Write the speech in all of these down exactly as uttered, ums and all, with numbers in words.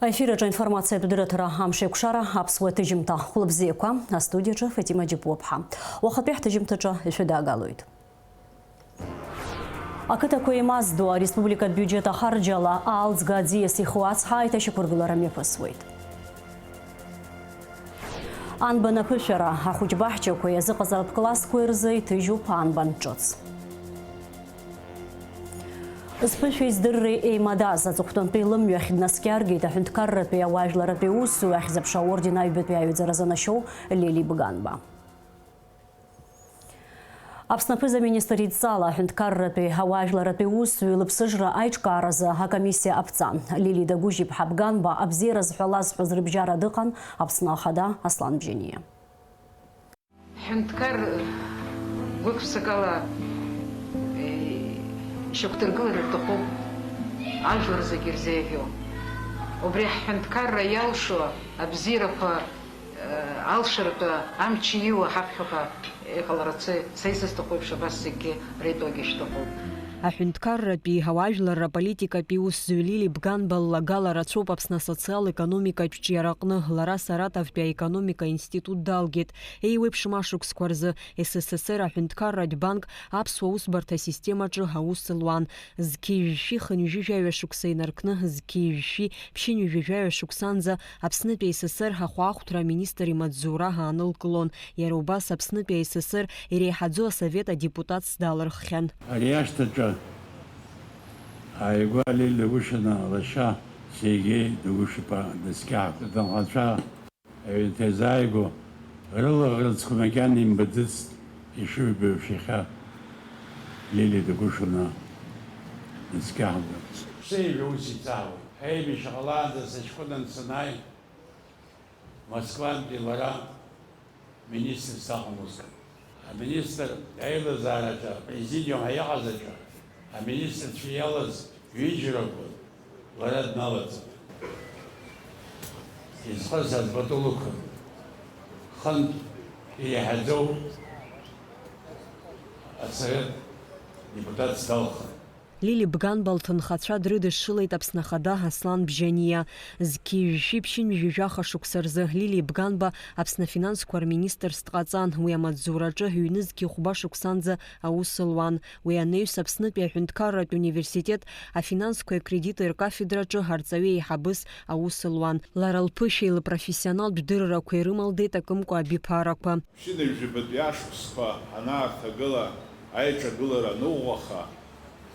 Аефир аҿы аинформациатә дырраҭара Амшеикәшара, аԥсуа ҭыжьымҭа. Хәлыбзиақәа, астудиаҿы Фатима Џьапуаԥҳа. Уахатәи ҳҭыжьымҭаҿы ишәыдаагалоит. Ақыҭақәа еимаздо ареспубликатә биуџьет ахарџьала аалӡга аӡиас иху ацҳа аиҭашьақәыргылара мҩаԥысуеит. Анбан аԥышәара, ахәыҷ баҳчақәеи азыҟаҵаратә классқәеи рзы иҭыжьуп анбан ҿыц. Зԥышәеи здырреи еимадаз аҵыхәтәантәи лымҩахь днаскьаргеит аҳәынҭқарратәи ауаажәларратәи усзуҩы ахьӡ-аԥша аорден аҩбатәи аҩаӡара занашьоу Лили Бганба. Аԥсны аԥыза-министр идҵала аҳәынҭқарратәи ауаажәларратәи усзуҩы лыԥсыжра аиҿкааразы акомиссиа аԥҵан. Лили Дагәыжь-иԥҳа Бганба абзиара зҳәо лазҳәоз рыбжьара дыҟан Аԥсны Ахада Аслан Бжьаниа. Ҳҳәынҭқар гәык-ԥсыкала, э, ишьақәдыргылар рҭахуп ажәлар зегьы ирзеиӷьу. Убри ҳҳәынҭқарра иалшо абзиарақәа, э, алшаратәы амч ииуа ҳаԥхьаҟа иҟаларцы са исызҭаху еиԥш абас зегьы реиԥагьы шәҭахуп. Аҳәынҭқарратәи ауаажәларра политикатәи усзуҩ Лили Бганба ллагала рацәоуп Аԥсны асоциал-економикатә ҿиараҟны. Лара Саратовтәи аекономика институт далгеит. Еиуеиԥшым ашықәсқәа рзы С С С Р аҳәынҭқарратә банк аԥсуа усбарҭа асистемаҿы аус луан. Зқьи жәшәи хынҩажәи жәаҩа шықәса инаркны, зқьи жәшәи ԥшьынҩажәи жәаҩа шықәсанӡа Аԥснытәи А С С Р ахәаахәҭра аминистр имаҵзура аанылкылон. Иара убас Аԥснытәи А С С Р иреиҳаӡоу асовет адепутатс далырххьан. Ари ашҭаҿы ааигәа Лили Дагәышьана лашьа Сергеи Дагәышь-иԥа днаскьахт. Аҭынхацәа аҩнаҭа иазааигәоу рылаӷырӡқәа макьана имбаӡацт, ишыжәбо еиԥш, иахьа Лили Дагәышьана днаскьахда. Сеиҳәа ус иҵаауеит. Аибашьра ҟалаанӡа сыҷкәынан санааи, Москвантәи лара министрс акәын усҟан. Аминистр аилазаараҿы, апрезидиум ҳәа иҟаз аҿы, аминистрцәа иалаз ҩыџьарақәа лара дналаҵан. Изхысыз пату лықәын. Хынтә иреиҳаӡоу асовет депутатс далхын. Лили Бганба лҭынхацәа дрыдышшылеит Аԥсны Ахада Аслан Бжьаниа. Зқьи жәшәи ԥшьынҩажәи жәаха шықәса рзы Лили Бганба Аԥсны афинансқәа рминистрс дҟаҵан. Уи амаҵзураҿы ҩнызқьи хәба шықәсанӡа аус луан. Уи анаҩс Аԥснытәи аҳәынҭқарратә университет афинансқәеи акредити ркафедраҿы арҵаҩы еиҳабыс аус луан. Лара лԥышәеи лпрофессионалтә дыррақәеи рымалдеит акымкәа абиԥарақәа. Ԥшьынҩажәи жәабатәи ашықәсқәа анаарҭагыла, аиҿагылара аныӷәӷәаха,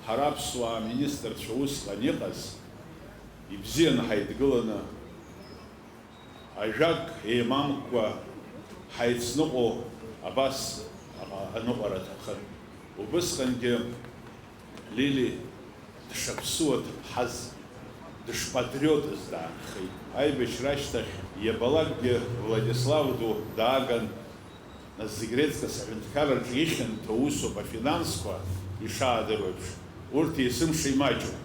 ҳара аԥсуаа аминистрцәа усҟан иҟаз, ибзианы ҳаидгыланы, ажәак еимамкәа ҳаицныҟәо абас аныҟәара аҭахын. Убысҟангьы Лили дшаԥсуа ҭыԥҳаз, дышпатриотыз даанхеит. Аибашьра ашьҭахь иабалакгьы Владислав ду дааган, нас зегь реиҵкыс аҳәынҭқарраҿы ихьанҭоу усуп афинансқәа, ишаадыруа еиԥш, урҭ есымша имаҷуп.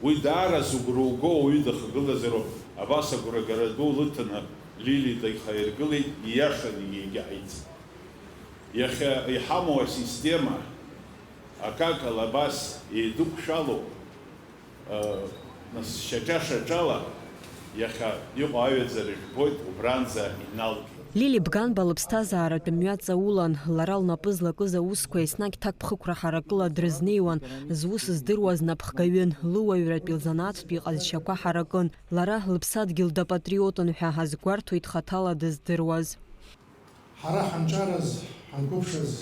Уи даара зыгәра уго ауаҩы дахагылазароуп, абас агәрагара ду лыҭаны Лили дихаиргылеит, ииашаны егьаҳиҵеит. Иахьа иҳамоу асистема акакала абас еидықәшәалоуп, нас шьаҿа-шьаҿала иахьа иҟоу аҩаӡара жәбоит, убранӡа иналгеит. Лили Бганба лыԥсҭазааратә мҩа ҵаулан, лара лнапы злакыз аусқәа еснагь ҭакԥхықәра ҳаракыла дрызнеиуан, зус здыруаз напхгаҩын, лыуаҩратәи лзанааҭтәи иҟазшьақәа ҳаракын. Лара лыԥсадгьыл дапатриотын ҳәа азгәарҭоит хаҭала дыздыруаз. Ҳара ҳанҿарыз, ҳанқәыԥшыз,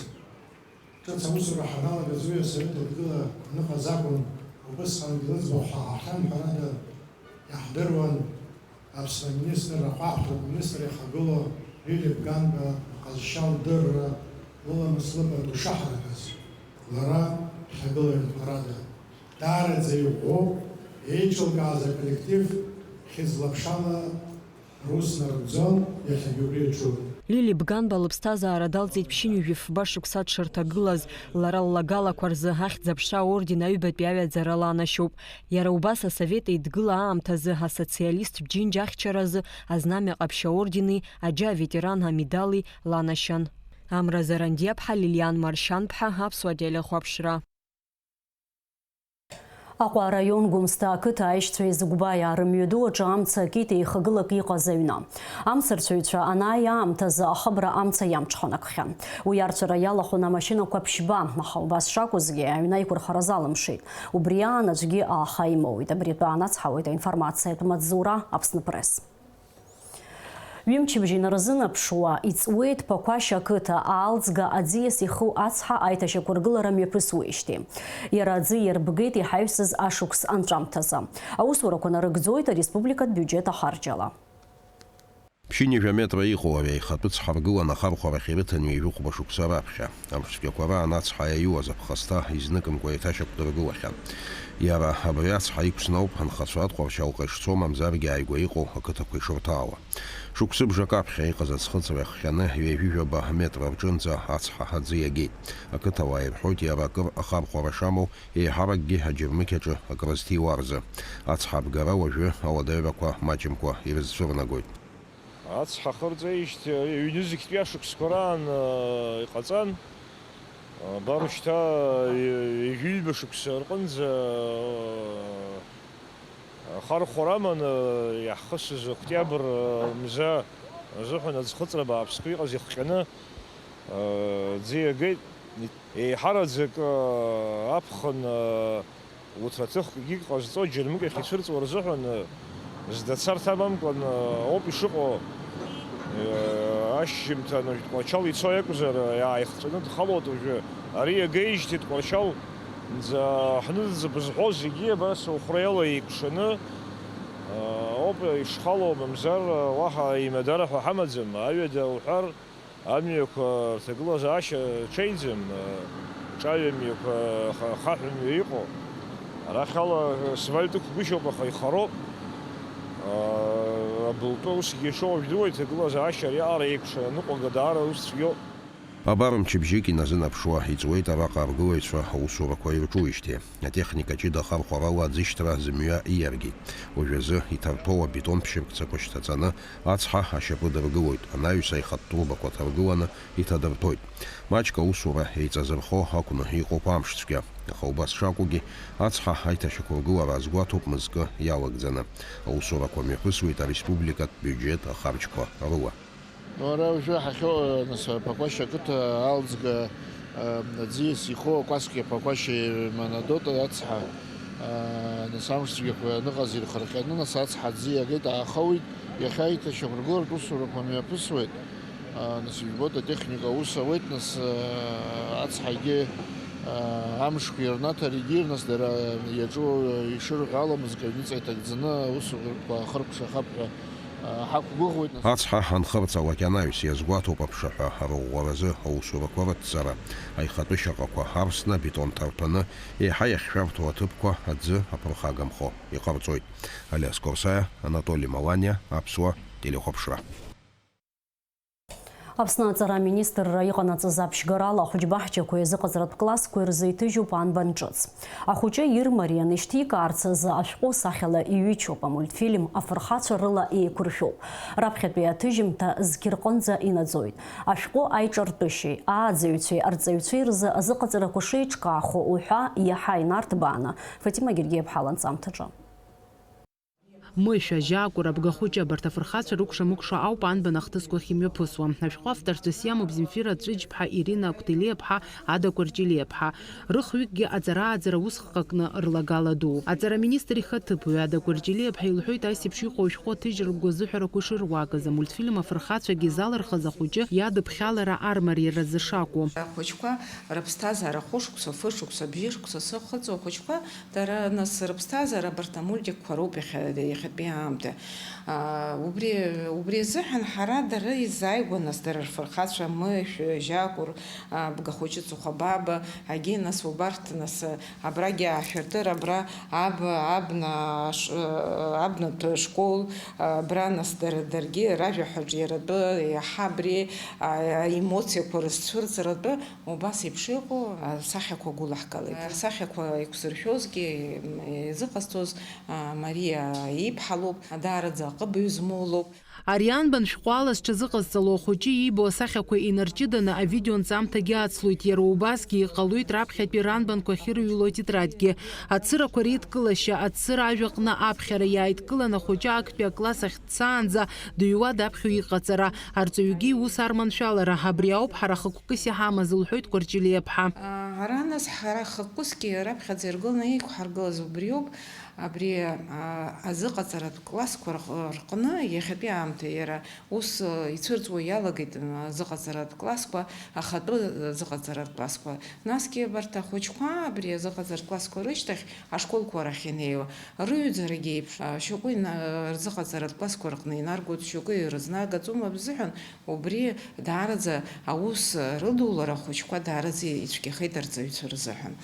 ҿыц аусура ҳаналагаз уи асовет адгыла аныҟаз акәын, убысҟангьы лыӡбахә ҳаҳахьан, ҳәарада, иаҳдыруан Аԥсны аминистрра ахәаахәҭратә министр иахагылоу Лили Бганба лҟазшьа лдырра, лыламыс лыбаргәышьа ҳаракыз. Лара ҳахьагылаҩын, ҳәарада, даараӡа иӷәӷәоуп, еиҿылкааз аколлектив хьыӡ-лаԥшала рус нарыгӡон, иахьагьы убри аҿуп. Лили Бганба лыԥсҭазаара далҵит ԥшьынҩажәи фба шықәса дшырҭагылаз, лара ллагалақәа рзы Ахьӡ-аԥша аорден аҩбатәи аҩаӡара ланашьоуп. Иара убас асовет еидгыла аамҭазы асоциалисттә Џьынџь ахьчаразы Азнамҩа Ҟаԥшь аордени Аџьа аветеран амедали ланашьан. Амра Зарандиаԥҳа, Лилиан Маршьанԥҳа, Аԥсуа телехәаԥшра. Аҟәа араион Гәымсҭа ақыҭа аишьцәа Езыгәбаиаа рымҩаду аҿы амца акит еихагылак иҟаз аҩны. Амцарцәаҩцәа анааи аамҭазы ахыбра амца иамҽханакхьан. Уи арцәара иалахәын амашьынақәа ԥшьба, аха убас шакәызгьы, аҩны аиқәырхара залымшеит. Убри аан аӡәгьы ааха имоуит. Абри атәы анацҳауеит аинформациатә маҵзура Аԥсны Пресс. Ҩымчыбжь инарзынаԥшуа, иҵуеит Ԥақәашь ақыҭа, аалӡга аӡиас иху ацҳа аиҭашьақәыргылара мҩаԥысуеижьҭеи. Иара аӡы иарбгеит иҳаҩсыз ашықәс анҵәамҭазы. Аусурақәа нарыгӡоит ареспубликатә биуџьет ахарџьала. Ԥшьынҩажәа метра иҟоу ари аихатәы цҳа ргылан ахархәарахь ирыҭан ҩажәихәба шықәса раԥхьа. Амшцәгьақәа раан ацҳа иаиуаз аԥхасҭа изныкымкәа еиҭашьақәдыргылахьан. Иара абри ацҳа иқәсноуп анхацәа Аҭҟәарчалҟа ишцо, мамзаргьы ааигәа иҟоу ақыҭақәа ишырҭаауа. Шықәсыбжак аԥхьа иҟаз аӡхыҵра иахҟьаны ҩажәижәаба метра рҿынӡа ацҳа аӡы иагеит. Ақыҭауаа ирҳәоит, иара акыр ахархәара шамоу, еиҳаракгьы аџьармыкьаҿы акрызҭиуа рзы. Ацҳа абгара уажәы ауадаҩрақәа маҷымкәа ирызцәырнагоит. Ацҳа ахырҵеижьҭеи ҩнызқьтәи ашықәсқәа раан, э, иҟаҵан. Абар шьҭа, э, ҩажәи ҩба шықәса рҟынӡа, э, ахархәара аманы иаҳхысыз октиабр, э, мза азыҳәан аӡхыҵра бааԥсқәа иҟаз ихҟьаны, э, аӡы иагеит. Еиҳараӡак, э, аԥхын, э, Урҭ аҭыхгьы ҟазҵо џьармыкьахь ицәырҵуа рзыҳәан, зда царҭа амамкәан ауп ишыҟоу, ашьжьымҭан уажәтә Тҟәарчал ицо иакәзар, иааихҵәаны дхалоит уажәы. Ари иагеижьҭеи Тҟәарчал нӡа ҳныӡӡа бызҳәо зегьы абас ухәра иала еикәшаны ауп ишхало, мамзар уаҳа имадара ҳәа ҳамаӡам, аҩада уҳәар, Амҩақәа рҭагылазаашьа ҽеиӡам, ҿаҩа мҩақәа, ха-, хаҳә мҩа иҟоу. Арахь ала асфальт ықәгәышьоуп, аха ихароуп. Абылтәы усгьы ишоуажә дыруа иҭагылазаашьа ари аҟара еиқәшара аныҟәага даара ус цәгьоуп. Абар мчыбжьык иназынаԥшуа иҵуеит араҟа аргылаҩцәа аусурақәа ирҿуижьҭеи. Атехника ҷыда ахархәарала аӡышьҭра зымҩа ииаргеит. Уажәазы иҭарҭәоу абетон ԥшьыркцақәа шьҭаҵаны, ацҳа ашьапы дыргылоит, анаҩс аихатә турбақәа ҭаргыланы иҭадырҭәоит. Маҷк аусура еиҵазырхо акәны иҟоуп амшцәгьа. Аха убас шакәугьы, ацҳа аиҭашьақәыргылара азгәаҭоуп мызкы иалагӡаны. Аусурақәа мҩаԥысуеит ареспубликатә биуџьет ахарџьқәа рыла. Уара уажәы ҳахьоу, нас, Ԥақәашь ақыҭа аалӡга, а, аӡиас иху акәасқьа Ԥақәашь Манадота ацҳа, а, нас, амшцәгьақәа аныҟаз ирхырҟьаны, нас, ацҳа аӡы иагеит, аахауеит, иахьа аиҭашьақәыргыларатә усурақәа мҩаԥысуеит, а, нас, ижәбоит, атехника аус ауеит, нас, а, ацҳагьы, а, амшқәа ирнаҭар егьир, нас, дара иаҿу ишырҳәо ала, мызкы аҩныҵҟа иҭагӡаны аусурақәа ахыркәшахап ҳәа ҳақәгәыӷуеит, нас. Ацҳа анхырҵалак анаҩс иазгәаҭоуп аԥшаҳәа арӷәӷәаразы аусурақәа рыцҵара. Аихатәы шьаҟақәа арсны, абетон ҭарҭәаны, еиҳа иахьшәарҭоу аҭыԥқәа аӡы аԥырхагамхо иҟарҵоит. Алиас Корсаиа, Анатоли Маланиа, Аԥсуа телехәаԥшра. Аԥсны аҵара аминистрра иҟанаҵаз аԥшьгарала ахәыҷбаҳчақәеи азыҟаҵаратә классқәеи рзы иҭыжьуп анбан ҿыц. Ахәыҷы ирмариан ишьҭикаарц азы ашәҟәы сахьала иҩычоуп, амультфильм афырхацәа рыла еиқәыршәоуп. Раԥхьатәи аҭыжьымҭа зқьы рҟынӡа инаӡоит. Ашәҟәы аиҿартәышьеи, ааӡаҩцәеи арҵаҩцәеи рзы азыҟаҵарақәа шеиҿкаахо уҳәа иаҳа инарҭбааны Фатима Гергиаԥҳа ланҵамҭаҿы. Мышә, ажьакәыр, абгахәыҷы, абарҭ афырхацәа рыкәша-мыкәша ауп анбан ахҭысқәахь имҩаԥысуа. Ашәҟәы авторство иамоуп Земфира Ҵәыџьԥҳа, Ирина Кәтелиаԥҳа, Ада Кәарҷелиаԥҳа. Рыхҩыкгьы аҵара-ааӡара усҟак аҟны рлагала дууп. Аҵараминистр ихаҭыԥуаҩ Ада Кәарҷелиаԥҳа илҳәоит, ас еиԥш иҟоу ашәҟәы аҭыжьра ргәазыҳәарақәа шыруакыз, амультфильм афырхацәагьы залырхыз ахәыҷы иадыԥхьалара армариаразы шакәу. Ахәыҷқәа рыԥсҭазаара хәышықәса, фышықәса, бжьышықәса зхыҵуа ахәыҷқәа Дара, нас, рыԥсҭазаара абарҭ амультикқәа роуп иахьа, иахьатәи аамҭа. Аа, убри, убри азыҳәан ҳара дара изааигәа, нас, дара рфырхацәа, Мышә, Жьакәыр, аа, Бгахәыҷы, Цыхәабаба, агьи, нас, убарҭ, нас, абрагьы аашәыртыр, абра аб-, абна аш-, абнатә школ, абра, нас, дара, даргьы ражәаҳәаҿ иаратәы, иаҳа абри, аа, аемоциақәа рызцәырҵратәы Убас еиԥш иҟоу асахьақәа гәылаҳгалеит. Асахьақәа еиқәзыршәозгьы, м, изыҟасҵоз, а, Мариа иԥҳа лоуп, даараӡа аҟыбаҩ змоу лоуп. Ари анбан шәҟәы ала зҽазыҟазҵало ахәыҷы иибо асахьақәа инарҷыданы авидеонҵамҭагьы ацлоит, иара убасгьы иҟалоит раԥхьатәи ранбанқәа ахьырыҩло атетрадьгьы. Ацырақәа реидкылашьа, ацыра ажәаҟны аԥхьара иааидкылан ахәыҷы актәи акласс ахь дцаанӡа дыҩуа даԥхьо иҟаҵара, арҵаҩгьы иус арманшәалара, абри ауп ҳара хықәкыс иҳамаз, лҳәоит Кәарҷелиаԥҳа. Ара нас ҳара хықәкысгьы раԥхьаӡа иргыланы иқәҳаргылаз убриоуп. Абри, а, азыҟаҵаратә классқәа рҟ-, рҟны иахьатәи аамҭа иара ус, а, ицәырҵуа иалагеит, а, азыҟаҵаратә классқәа, ахатәы азыҟаҵаратә классқәа. Насгьы абарҭ ахәыҷқәа абри азыҟаҵаратә классқәа рышьҭахь ашколқәа рахь инеиуа, рыҩӡарагьы еиԥш, а, шьоукы ина-, рзыҟаҵаратә классқәа рҟны инаргоит, шьоукы ирызнагаӡом азыҳәан, убри даараӡа аус рыдулара ахәыҷқәа даараӡа ицәгьахеит арҵаҩцәа рзыҳәан.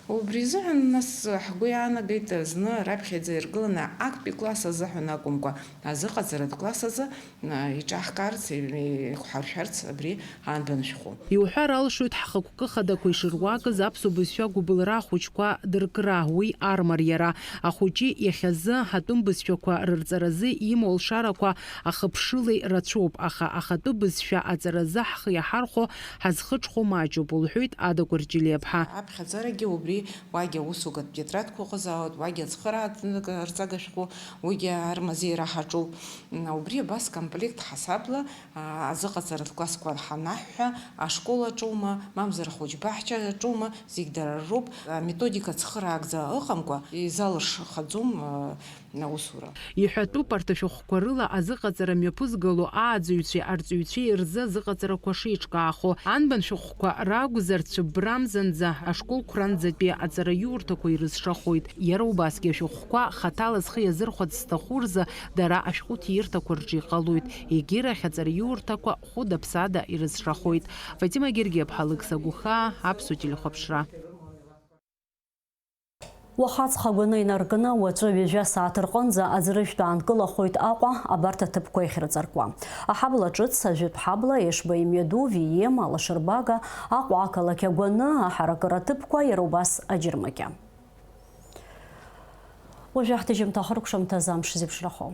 Убри азыҳәан, нас, ҳгәы иаанагеит зны раԥхьаӡа иргыланы актәи класс азыҳәан акәымкәа, азыҟаҵаратә класс азы, а, иҿаҳкаарц, иқәҳаршәарц абри анбан шәҟәы. Иуҳәар алшоит, ҳхықәкы хадақәа ишыруакыз аԥсуа бызшәа гәыбылра ахәыҷқәа дыркра, уи армариара. Ахәыҷы иахьазы атәым бызшәақәа рырҵаразы имоу алшарақәа ахыԥшылеи рацәоуп, аха ахатәы бызшәа аҵаразы ҳхы иаҳархәо, ҳазхыҽхәо маҷуп, лҳәоит Ада Кәарҷелиаԥҳа. Аԥхьаӡарагьы убри, уагьы аусугатә тетрадқәа ыҟазаауеит, уагьы ацхырааратә рҵага шәҟәы, уигьы армазеира ҳаҿуп. М, убри абас комплект ҳасабла, а, азыҟаҵаратә классқәа ҳанаҳҳәа, ашкол аҿоума, мамзар ахәыҷбаҳча аҿоума, зегь дара роуп. Аметодика цхыраагӡа ыҟамкәа, изалыршахаӡом, а, аусура. Иҳәатәуп арҭ ашәҟәқәа рыла азыҟаҵара мҩаԥызгало ааӡаҩцәеи арҵаҩцәеи рзы азыҟаҵарақәа шеиҿкаахо. Анбан шәҟәқәа ракәзар, цәыббрамзанӡа ашколқәранӡатәи аҵараиурҭақәа ирызшахоит. Иара убасгьы ашәҟәқәа хаҭала зхы иазырхәарц зҭаху рзы дара ашәҟәыҭирҭақәа рҿы иҟалоит. Егьирахь аҵараиурҭақәа хәыда-ԥсада ирызшахоит. Фатима Гергиаԥҳа, Алықьса Гәыхаа, Аԥсуа телехәаԥшра. Уаха аҵх агәаны инаркны, уаҵәы ҩажәа сааҭ рҟынӡа аӡырыжәтә аанкылахоит Аҟәа абарҭ аҭыԥқәа иахьырҵаркуа. Аҳабла ҿыц, ажәытә ҳабла, Ешба имҩаду, Виема, Алашарбага, Аҟәа ақалақь агәаны, аҳаракыра аҭыԥқәа, иара убас аџьармыкьа. Уажәы ҳҭыжьымҭа ахыркәшамҭазы амш зеиԥшрахо.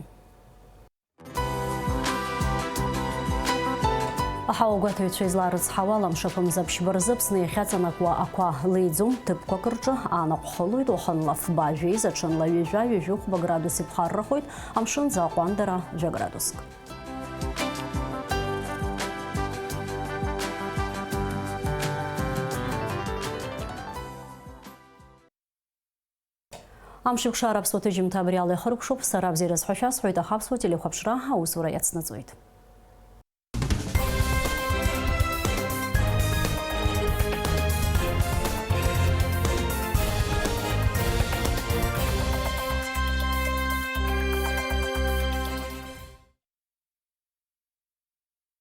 Аҳауагәаҭаҩцәа изларыцҳауа, ала мшаԥымза ԥшьба рзы Аԥсны иахьаҵанакуа ақәа леиӡом, ҭыԥқәак рҿы анаҟә хылоит, уахынла фба жәеиза, ҽынла ҩажәа, ҩажәи хәба градус иԥхаррахоит, амшын аӡы аҟәандара жәа градуск. Амшеикәшара аԥсуа ҭыжьымҭа абри ала ихыркәшоуп. Сара абзиараз ҳәа шәасҳәоит, аха аԥсуа телехәаԥшра аусура иацнаҵоит.